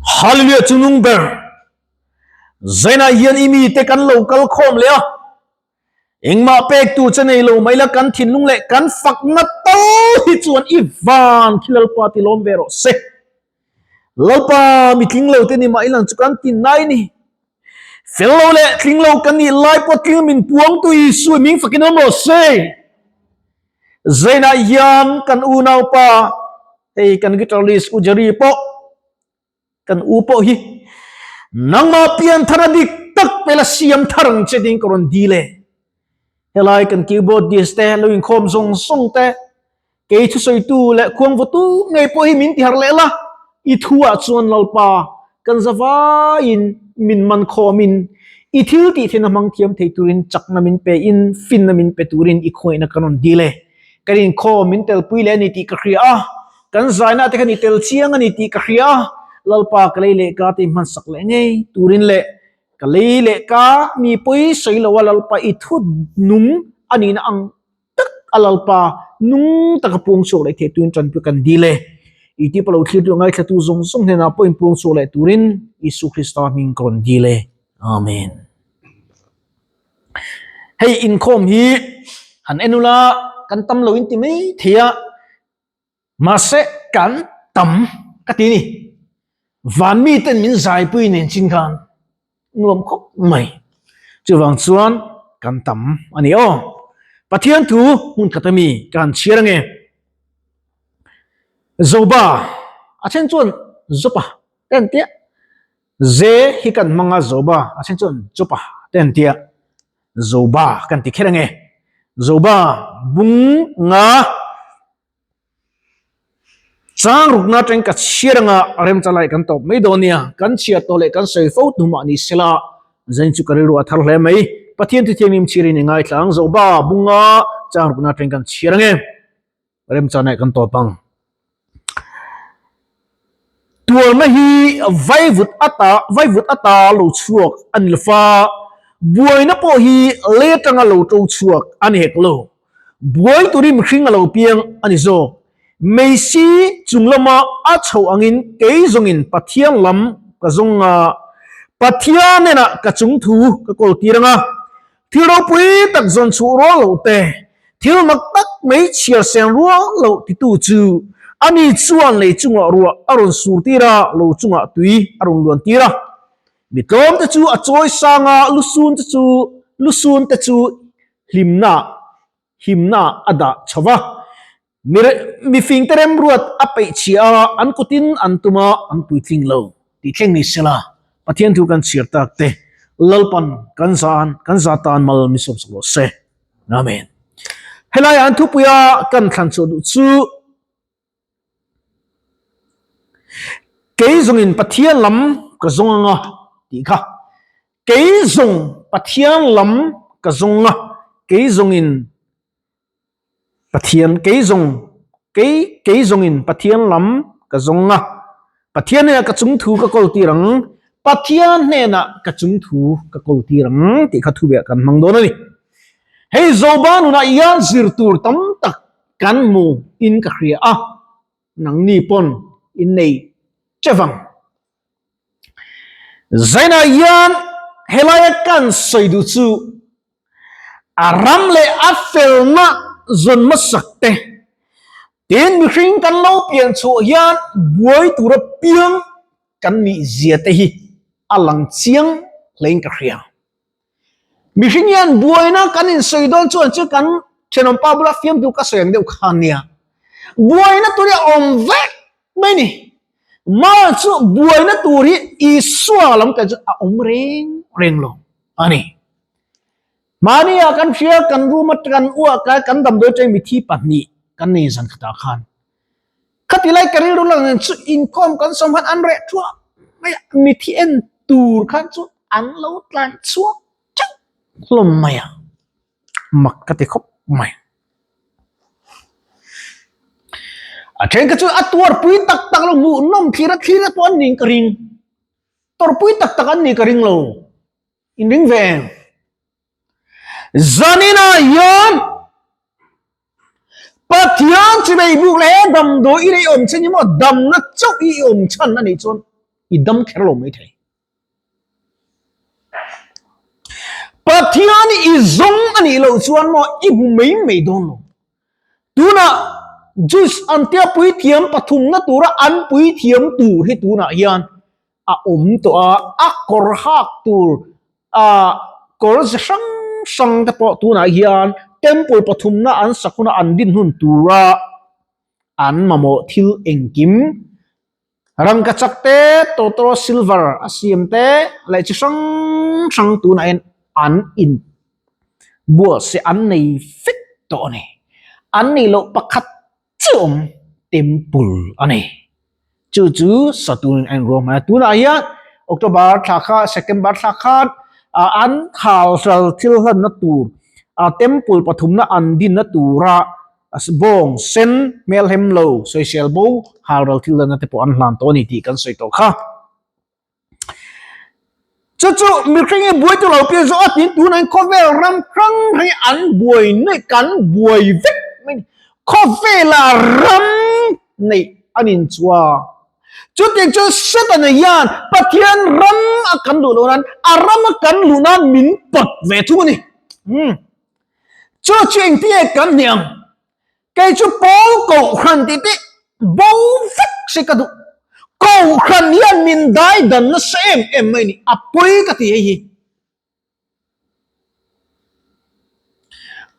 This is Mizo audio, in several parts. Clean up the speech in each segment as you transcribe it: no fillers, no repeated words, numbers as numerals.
Hallelujah chungnung ber. Zainah hian i mite kan lo kal khawm leh a, engmah pek tur che nei lo mai la kan thinlung leh kan fakna tal hi chuan i van khi Lalpa ti lawm ve rawh se. Lalpa mi tling lo te ni mah ilang chu kan tin nai ni. Fel lo leh tling lo kan nih lai pawh tling min puang tu Isua ming fakin awm rawh se. Zainah hian kan unaupa hei kan guitarist U Jerry pawh kan u pawh hi nangmah pian thar a dik tak pela siam thar ang che ding ka rawn dil e. Helai kan keyboardist te lo inkhawm zawng zawng te kei thusawitu leh khuangvawtu ngei pawh hi min ti harh leh la, i thuah chuan Lalpa kan zavaiin min man khawmin i thil tih theihna hmang thiam thei turin chakna min pein finna min pe turin i khawngaihna kan rawn dil e. Kan inkhawm min telpui leh a ni tih ka hria a, kan zaina te khan i tel chiang a ni tih ka hria a, Lalpa ka lei leh ka te hmansak leh ngei turin leh ka lei leh ka mi pawi sawi lo a Lalpa i thu nung a nihna ang tak a Lalpa nung taka puang chhuak leh theih turin tanpui kan dil e. I tip a lo thlir tu ngaithlatu zawng zawng hnenah pawh inpuang chhuak leh turin Isu Krista hming ka rawn dil e. Amen. Hei inkhawm hi han en ula kan tam lo in ti mai thei a, mahse kan tam ka ti ni. Van miten min zaipui nen chin khan nuam khawp mai. Chuvang chuan kan tam a ni aw. Pathian thu hmun khat ami ka han chhiar ange. Zoba, a then chuan Zopa te an tia. Ze hi kan hmang a Zoba, a then chuan Jopa te an tia. Zoba kan ti kher ange. Zoba bung nga. Chang rukna atangin ka chhiar anga remcha lai kan tawp mai dawn nia, kan chhiar tawh leh kan sawi fo hnu mah ni sela, zain chu ka rilru a thar hle mai. Pathian thu thianghlim chhiarin i ngaithla ang Zoba bunga chang rukna atangin kan chhiar ange, remcha naih kan tawp ang. Tuarna hi vaivut ata vaivut ata lo chhuak a ni lova, buaina pawh hi lei atanga lo to chhuak a ni hek lo. Buai turin mihring a lo piang a ni zawk. Meisi chung lama a chho angin kei zawngin Pathian lam ka zawng a, Pathian hnenah ka chung thu ka kawl tir ang a. Thil ropui tak zawn chhuh rual loh te, thil mak tak mai chhiar seng rual loh titu chu ani chuan lei chungah ruah a rawn sur tir a, lo chungah tui a rawn luan tir a. Mi tlawm te chu a chawi sang a, lusun te chu lusun te chu hlimna himna a dah chho va. Mi mifingte remruat a peih chhia a, an kutin an tum a, an puitling lo tih thleng ni sela, Pathian thu kan chhiar tak te Lalpan kan zan kan za tan mal mi sawmsak rawh se. Amen. Helaiah an thupuia kan thlan chhuah duh chu Kei zawngin Pathian lam ka zawng anga tih kha. Kei zawng Pathian lam ka zawng a, kei zawngin Pathian kei zawng kei kei zawngin Pathian lam ka zawng a, Pathian hnenah ka chung thu ka kawl tir ang, Pathian hnenah ka chung thu ka kawl tir ang tih kha thu beh kan hmang dawn a ni. Hei Zoba nunah hian zir tur tam tak Kan mu in ka hria a, nangni pawn in nei chevang. Zainah hian helaia kan sawi duh chu a ram leh a felna zawn hmasak te, tin mihring kan lo pian chhuah hian buai tura piang kan nih zia te hi a lang chiang hlein ka hria. Mihring hian buaina kan insawi dawn chuan chu kan thenawmpa bula fiamtu ka sawi ang deuh khan nia. Buaina tur hi a awm vek mai ni. Mah chu buaina tur hi Isua lam kan chu a awm reng reng lo a ni. Mahnia kan hria kan room atang kan uak a kan damdawi atangin mithi pahnih kan nei zan khatah khan. Khati lai ka rilru lang chu inkhawm kan sawm khan an reh thuah mai a, mithi en tur khan chu an lo tlan chhuak teuh hlawm mai a, mak ka ti khawp mai. A then kha chu a tuarpui tak tak lo hmuh nawm thlir a thlir te pawh an nih ka ring, tawrhpui tak tak an nih ka ring lo, inring ve em? Zaninah hian Pathian chu nei buk leh he damdawi i lei awm chhan hi maw damna chauh i awm chhan a nih chuan. I dam kher lo mai thei. Pathian i zawng a nih loh chuan maw i hmu mai mai dawn lo. Tunah Jews an tia puithiam pathumna tura an puithiam tur hi tunah hian a awm tawh a, a kawr hak tur ah kawr ze hrang hrang te pawh tunah hian temple pathumna an sak huna an din hun tura an mamawh thil engkim Rangkachak te, tawtawraw silver a siam te leh chi hrang hrang tunah hian an in buatsaih an nei vek tawh a ni. An neih loh pakhat chiah awm temple a ni. Chu chu Saturn a inruahman a. Tunah hian October thla kha September thla khan an halral thil hlanna tur temple pathumna an dinna tura Bawng, sen, hmelhem lo, sawisel bo, halral thil dana te pawh an hlan tawh a ni tih kan sawi tawh kha. Chu chu mihring hi buai tu lo pian zawh a tin tunah hian khawvel ram hrang hrang hi an buai nuaih kan buai vek mai a ni. Khawvela ram neih a nin chua. Chutiang chuan Setana hian Pathian ram a kan duh loh nan a ram a kan luh nan min pawt ve thung a ni. Chu chu engtinge kan hnih ang? Kei chu Paul Kohhran tih te bo vek se ka duh. Kohhran hian min dai dan nasa em em mai ni, a pawi ka ti hei hi.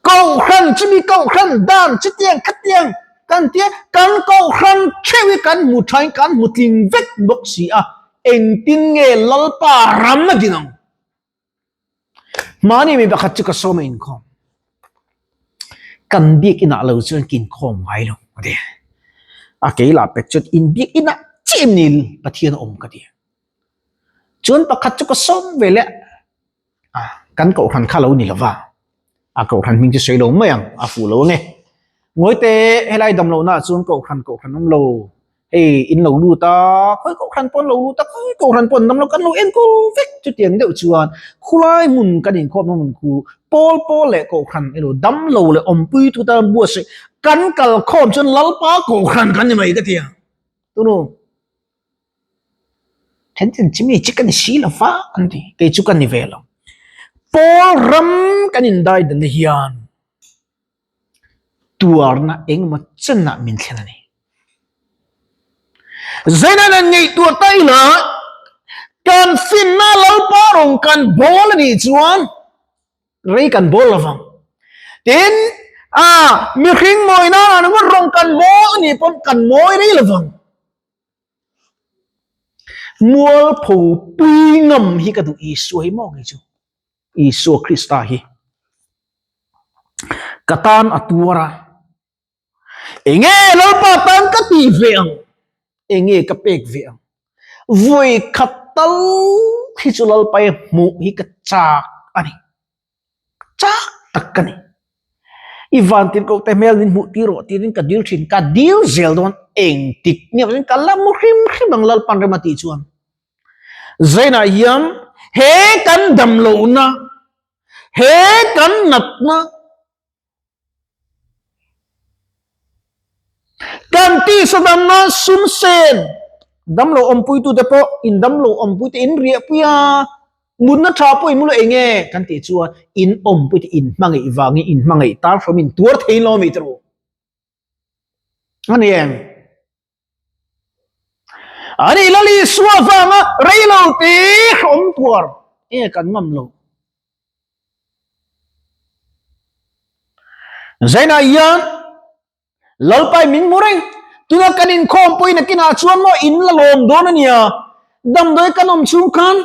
Kohhran chumi Kohhran dan chutiang khatiang kan tia kan Kohhran theuh hi kan hmu thain kan hmu tling vek bawk si a, engtin nge Lalpa ram a din ang? Mahni mi pakhat chu ka sawm a inkhawm. Kan biak inah lo chuan ka inkhawm ngai lo ka ti. A kei lah pek chuan in biak inah chiah em ni Pathian a awm ka ti. Chuan pakhat chu ka sawm ve leh a, kan kohhran kha lo ni lo va, a kohhran hming chu sawi lo mai ang, a fuh lo ange. Ngawite helai dam lohna ah chuan kohhran kohhran awm lo. Hei in lo lut a, khawi kohhran pawh an lo lut a, khawi kohhran pawh an dam lo, kan lo enkawl vek chutiang deuh chuan khulai hmun kan inkhawmna hmun khu pawl pawl leh kohhran emaw dam lo leh awmpui tu tan buatsaih kan kal khawm chuan Lalpa kohhran kan ni mai ka ti a, tunu then then chimi chi ka ni si lo va an ti, kei chu ka ni ve lo. Pawl ram kan indai dan na hian tuarna engemaw chenah min thlen a ni. Zaina nan ngaihtuah ta ila kan finna Lalpa rawng kan bawl a nih chuan rei kan bawl lovang. Tin, a mihring mawi nana ringawt rawng kan bawl a nih pawn kan mawi rei lovang. Mualpho pui ngam hi ka duh Isua hi maw ngei chu. Isua Krista hi ka tan a tuar a, enge Lalpa tan ka tih ve ang, enge ka pek ve ang, vawi khat tal hi chu Lalpa i hmuh hi ka chak a ni, chak tak ka ni. I vantirhkoh te hmel min hmuh tir rawh tiin ka dil thin, ka dil zel dawn engtik nge ka la mu hrim hrim ang Lalpan rem a tih chuan. Zainah hian he kan damlohna, he kan natna, kan tisa damna sum sen damlo awmpuitute pawh in damlo awmpuite in riahpui a, mutna tha pawh in mu lo eng nge kan tih chuan in awmpuite in hmangaih vangin in hmangaih tan hrawm in tuar thei lo ami tawh a ni em? Ani Lal Isua vanga reilo te hrehawm tuar nge kan ngam lo. Zainah hian Lalpai min hmu reng. Tuna kan inkhawm pawhin nakinah chuan maw in la lawm dawn a nia. Damdawi kan awm chhung khan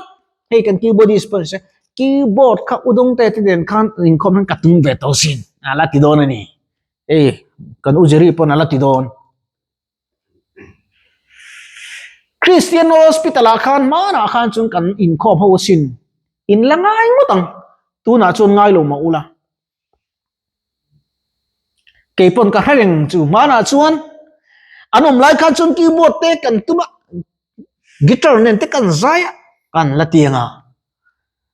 hei kan keyboardist pawh nise keyboard kha udawng te te nen khan inkhawm hian ka tum ve tawh sin a la ti dawn a ni. Hei kan u Jerry pawn a la ti dawn. Christian Hospital ah khan hmanah khan chuan kan inkhawm ho asin in la ngai ngawt ang tunah chuan ngai lo mah ula kei pawn ka hre reng chu hmanah chuan an awm lai khan chuan keyboard te kan tum a guitar nen te kan zai a kan la tiang a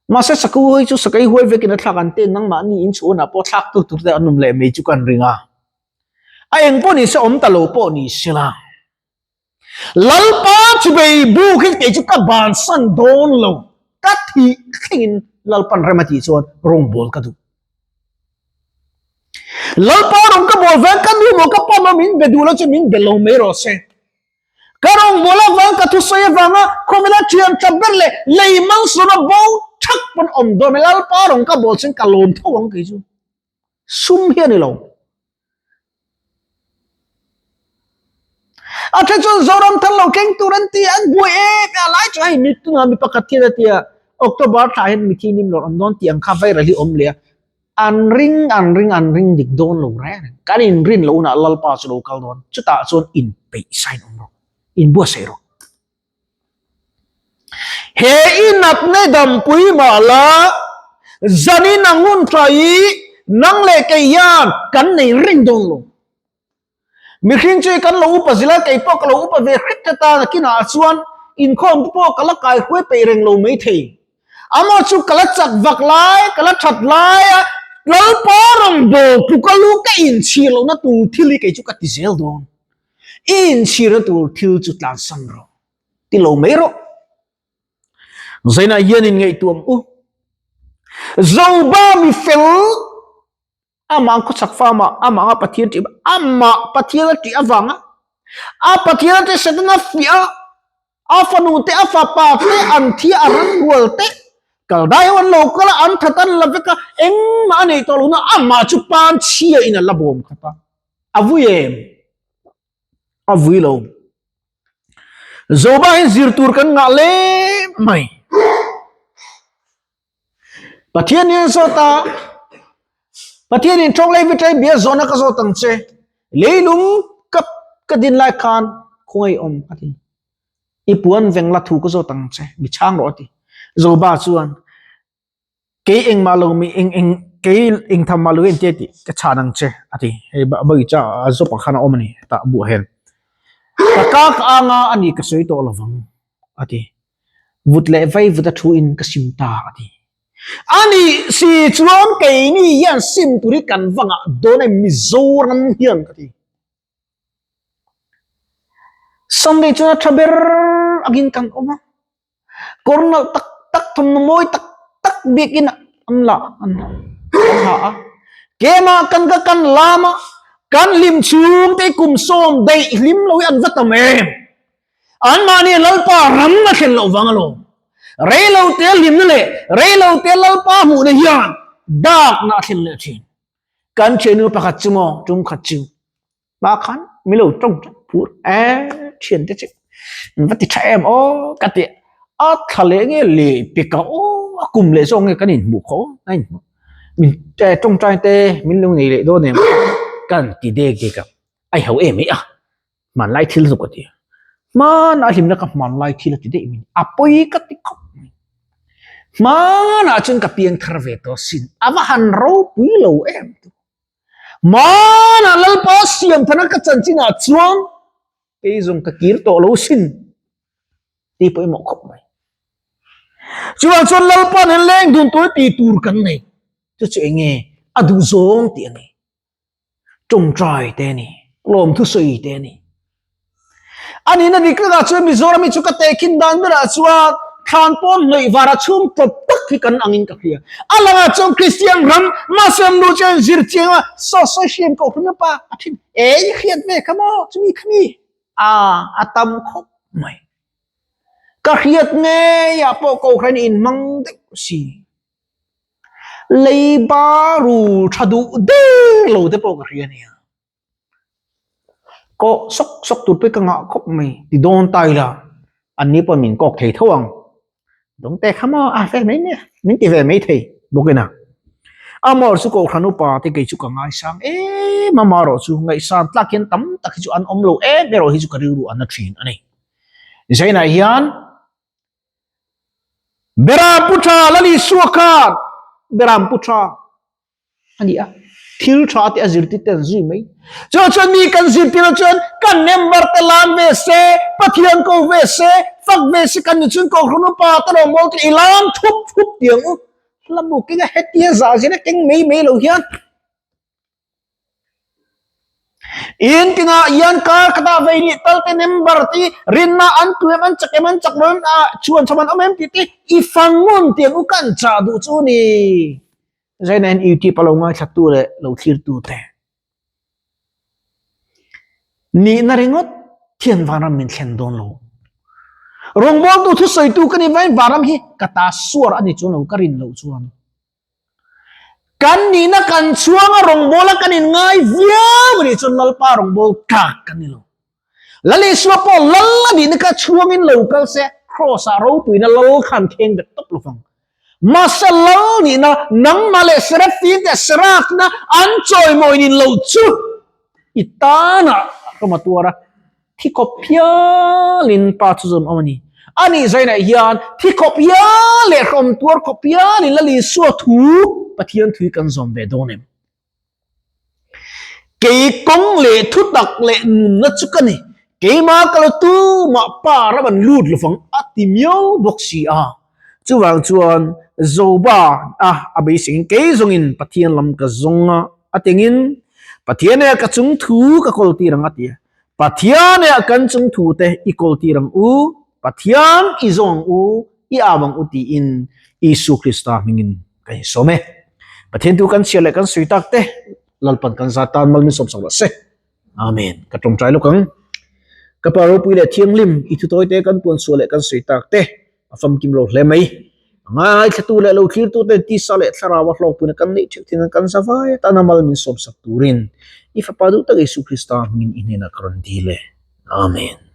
mahse sakei huai chu sakei huai vekin a thlak an te nangmahni inchhuanah pawh thlak tu tur te an awm leh mai chu kan ring a. A eng pawh ni se awm ta lo pawh ni se la. Lalpa chubei buk hi kei chu ka bansan dawn lo, ka thih thlengin Lalpan rem a tih chuan rawngbawl ka duh. Lalpa rawng ka bawl vang ka nu maw ka pa maw min be duh lo chu min be lo mai rawh se. Ka rawngbawl avang ka thusawi avanga khawvela thian tha ber leh lei malsawna bo thak pawn awm dawn mai Lalpa rawng ka bawl chuan ka lawm tho ang kei chu. Sum hi a ni lo. A then chuan Zoram thar lo keng tur an ti a, an buai em em a, lai chu hei mi tunah mi pakhat hian a ti a, October thla hian mithi nim lawr awm dawn tih ang kha viral hi awm leh a, an ring an ring an ring dik dawn lo reng reng. Kan inrin loh hunah Lalpa chu lo kal dawn, chutah chuan inpeih sain awm rawh, inbuatsaih rawh. He i natna dampui mah la, zanin a ngun tha i nang leh kei hian kan nei reng dawn lo. Mihring chu i kan lo upa zil a, kei pawh ka lo upa ve hret hret a, nakinah chuan inkhawm te pawh ka la kai huai peih reng lo maithei. Amaw chu ka la chak vak lai, ka la that lai a, Lalpa rawngbâwl tluka lu ka inchhir lohna tur thil hi kei chu ka ti zel dawn. I inchhirna tur thil chu tlansan rawh, ti lo mai rawh. Zainah hian in ngaihtuah ang u. Zoba mi fel, amah ang khawchhak fama, amah anga Pathian ṭih, amah Pathian a ṭih avanga, a Pathian a ṭih Setana fiah a, a fanu te, a fapa te, an thi a ran rual te, kal dai ho an lo kal a, an that an la vek a, engmah a neih tawh lohna amah chu panchhia in a la bawm khat a. A vui em? A vui lo. Zoba hi zir tur kan ngah le mai. Pathian hian zawt a, Pathian in tawng lei vitai bia zawhna ka zawt ang che. Leilung ka ka din lai khan khawngaih awm a ti. I puan veng la thu ka zawt ang che, mi chhang rawh a ti. Zoba chuan Kei engmah lo mi eng eng kei eng tham mah lo en tia tih ka chhan ang che a ti. Hei bawicha a zawp ah khan a awm a ni hetah buah hian. Ka ka ka anga a ni ka sawi tawh lovang a ti. Vut leh vai vut a thu in ka sim ta a ti. A nih si chuan keini hian sim tur hi kan va ngah dawn em Mizoram hian ka ti. Sunday chuan a tha ber angin kan awm a. Kawr nalh tak tak thawmhnaw mawi tak tak biakin an la an ha a. Kemah kan ka kan lam a, kan hlim chhung te kum sawm daih hlim lo hi an va tam em. Anmahni Lalpa ram a thlen loh vang alawm. Reilote hlimna leh reilote Lalpa hmuhna hian dakna a thlen leh thin. Kan thiannu pakhat chu maw tum khat chu Mah khan mi lo tawng tawng phur e thian te chu an va ti tha em aw ka ti a thla leh nge leh pek a aw a kum leh zawk nge kan inhmuh khaw a inhmuh min tawngtai te min lo nei leh dawn em kan ti dek dek a ai ho em mai a hmanlai thil chu ka ti a hmanah hlimna ka hmanlai thil a ti daih mai a pawi ka ti khawp mai hmanah chuan ka piang thar ve tawh asin a va han ropui lo em tu. Hmanah Lalpa siam thana ka chanchinah chuan kei zawng ka kir tawh lo sin tih pawimawh khawp mai. Chuvang chuan Lalpa nen leng dun tur tih tur kan nei. Chu chu eng nge a duh zawng tih a ni. Tawngtai te a ni. Lawmthu sawi te a ni. A nihna dik takah chuan Mizoram hi chu ka tehkhin dan berah chuan thlan pawn hnawih vara chhung tawp tak hi kan angin ka hria. A langah chuan Kristian ram mahse an nu chuan zir chiang a, saw sawi hriam koh hrim pa a thin e i hriat ve kha maw chumi khami a a tam khawp mai. Ka hriat ngeiah pawh kohhran inhmang deuh si. Leiba ru tha duh der lo te pawh ka hria nia. Kawh sawk sawk tur pawh ka ngah khawp mai ti dawn ta ila an ni pawh min kawk thei tho ang dawng te kha maw a ve mai mai a min ti ve mai thei bawk ina amawr chu kohhran upa te kei chu ka ngaisang em a marawh chu ngaihsan tlak hian tam tak hi chu an awm lo em erawh hi chu ka rilru a na thin a ni Zainah hian Beram pu tha Lalisua khan Beram pu tha a ni a thil tha te a zirtir te an zui mai chu chuan mi kan zirtir ah chuan kan member te lam ve se Pathian ko ve se fak ve se kan ni chuan Kohhran upa te lo mawl te i lam thup thup tiang u hla bu kenga hetia zah zir a keng mai mai lo hian. In tinah hian kar khatah vei nih tal te member te rinna an tu em an chak em an chak lo em a chhuan chhawm an awm em tih te i fang ngun tiang u kan chah duh chu ni. Zaina hian YouTube a lo ngaithla tu leh lo thlir tu te nihna ringawt thian vanram min thlen dawn lo. Rawngbawltu thusawitu ka nih vangin vanram hi ka ta suar a ni chuan lo ka rin loh chuan. Kan nihna kan chhuang a rawngbawla kan inngai viau a nih chuan Lalpa rawngbâwl tlâk kan ni lo. Lal Isua pawh Lal a nihna kha chhuangin lo kal se Kraws-ah ropuina Lal khan kheng bet tawp lo vang. Mahse Lal nihna nangmah leh Serafim te Serakna an chawimawi nin lo chu i tânah rawm a tuar a. Thi khawp hialin pa chu zawm awm a ni. A nih zainah hian thi khawp hial leh hrawm tuar khawp hialin Lal Isua thu Pathian thu hi kan zawm ve dawn em? Kei kawng leh thutak leh nunna chu ka ni. Keimah ka la tumah pa ram an lut lovang a ti miau bawk si a. Chuvang chuan Joba a a beiseiin kei zawngin Pathian lam ka zawng a, a tengin Pathian e ka chung thu ka kawl tir ang a ti a. Pathian e kan chung thu te i kawl tir ang u, Pathian i zawng ang u, i au ang u tiin Isu Krista hmingin ka insawm e. Pathian tu kan chhiar leh kan sawi tak te Lalpan kan zat tan mal min sawmsak rawh se. Amen. Ka tawngtai lawk ang. Ka pa ropui leh thianghlim i thutawi te kan puan chhuah leh kan sawi tak te a famkim lo hle mai. A ngaithlatu leh lo thlirtu ten tisa leh thlarau a hlawkpuina kan neih theuh thin kan zavai atana mal min sawmsak turin i fapa duh tak Isu Krista hmingin i hnenah ka rawn dil e. Amen.